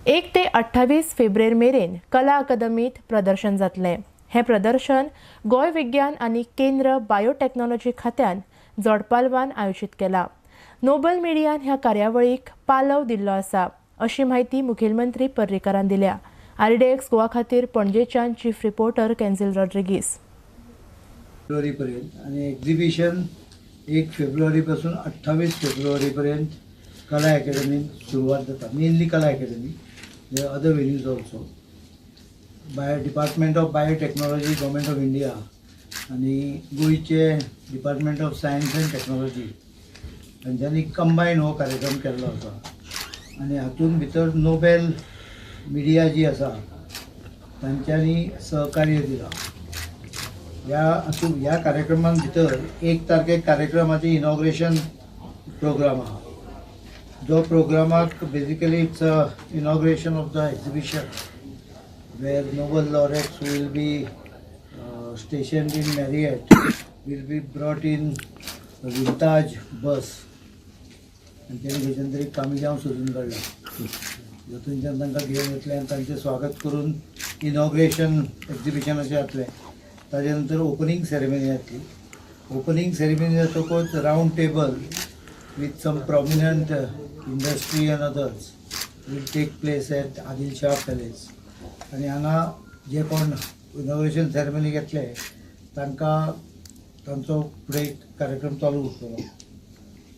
1 ते 28 फेब्रेर मेरेन कला अकादमीत प्रदर्शन जातलें. हें प्रदर्शन गोंय विज्ञान आनी केंद्र बायोटॅक्नॉलॉजी खात्यान जोडपालवान आयोजीत केलां. नोबल मिडियान ह्या कार्यावळीक पालव दिल्लो आसा अशी म्हायती मुखेलमंत्री पर्रीकारान दिल्या. आरडीएक्स गोवा खातीर पणजेच्यान चीफ रिपोर्टर कॅन्झील रॉड्रिगीस. फेब्रुवारीपर्यंत आणि एक्झिबिशन 1 फेब्रुवारीपासून 28 फेब्रुवारीपर्यंत कला अकॅडमीत सुरवात जाता. Mainly Kala academy, other venues also. Bio department of biotechnology, government of India आनी गोंयचे department of science and technology तांच्यांनी कंबायन हो कार्यक्रम केल्लो आसा. आनी हातूंत भितर नोबेल मिडिया जी आसा तांच्यांनी सहकार्य दिलां. ह्या हातूंत ह्या कार्यक्रमान भितर 1 तारखेक कार्यक्रमाचें इनॉग्रेशन प्रोग्राम आहा, जो प्रोग्रामाक basically it's a inauguration of the exhibition where Nobel laureates will be stationed in Marriott will be brought in vintage bus. आनी तेणी खंयच्यान तरी कामिजांव सोदून काडला, जातूंतल्यान तांकां घेवन येतले आनी तांचें स्वागत करून इनॉग्रेशन एक्झिबिशनाचें जातलें. ताजे नंतर ओपनींग सेरेमनी जातली. ओपनींग सेरेमनी जातकूच round table with some prominent industry and others will take place at Adil Shah palace. आनी हांगा जे कोण इनॉग्रेशन सेरेमनी घेतले तांकां तांचो फुडें कार्यक्रम चालू उरतलो.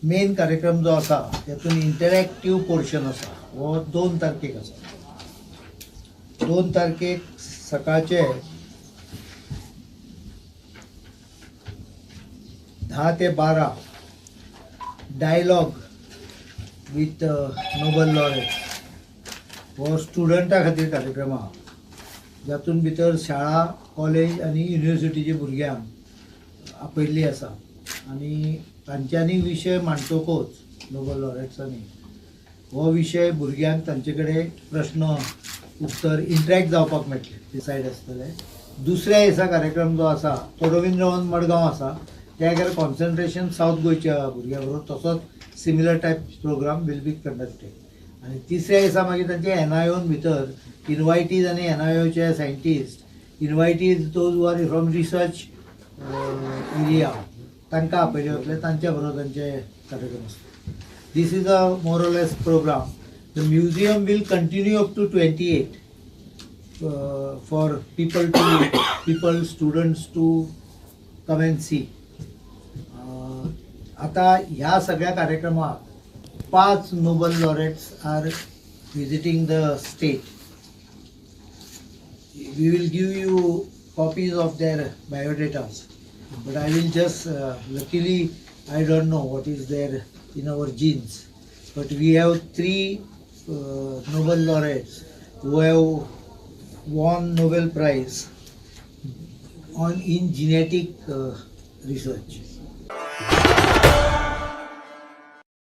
मेन कार्यक्रम जो आसा तेतून इंटरॅक्टीव पोर्शन आसा हो 2 तारखेक आसा. 2 तारखेक सकाळचे 10 ते 12 डायलॉग विथ नोबल लॉरेट्स हो स्टुडंटा खातीर कार्यक्रम आहा, जातून भितर शाळा, कॉलेज आनी युनिवर्सिटीच्या भुरग्यांक आपयल्ली आसा आनी तांच्यांनी विशय मांडटकूच नोबल लॉरेट्सांनी हो विशय भुरग्यांक तांचे कडेन प्रश्न उत्तर इंटरॅक्ट जावपाक मेळटलें, डिसायड आसतलें. दुसऱ्या दिसा कार्यक्रम जो आसा तो रवींद्र भवन मडगांव आसा, त्या जाग्यार कॉन्सन्ट्रेशन सावथ गोंयच्या भुरग्यां बरोबर तसोच similar type programme will be conducted. आनी तिसऱ्या दिसा मागीर तांचे एनआयओन भितर इनवायटीज आनी एनआयओचे scientist invitees those who are from research area तांकां आपयले वतले, तांच्या बरोबर तांचे कार्यक्रम आसतले. This is a more or less programme. The museum will continue up to 28 for people students to come and see. आता ह्या सगळ्या कार्यक्रमात 5 Nobel laureates are visiting the state. We will give you copies of their biodatas, but I will just luckily I don't know what is there in our genes, but we have 3 Nobel laureates who have won Nobel Prize on in genetic research.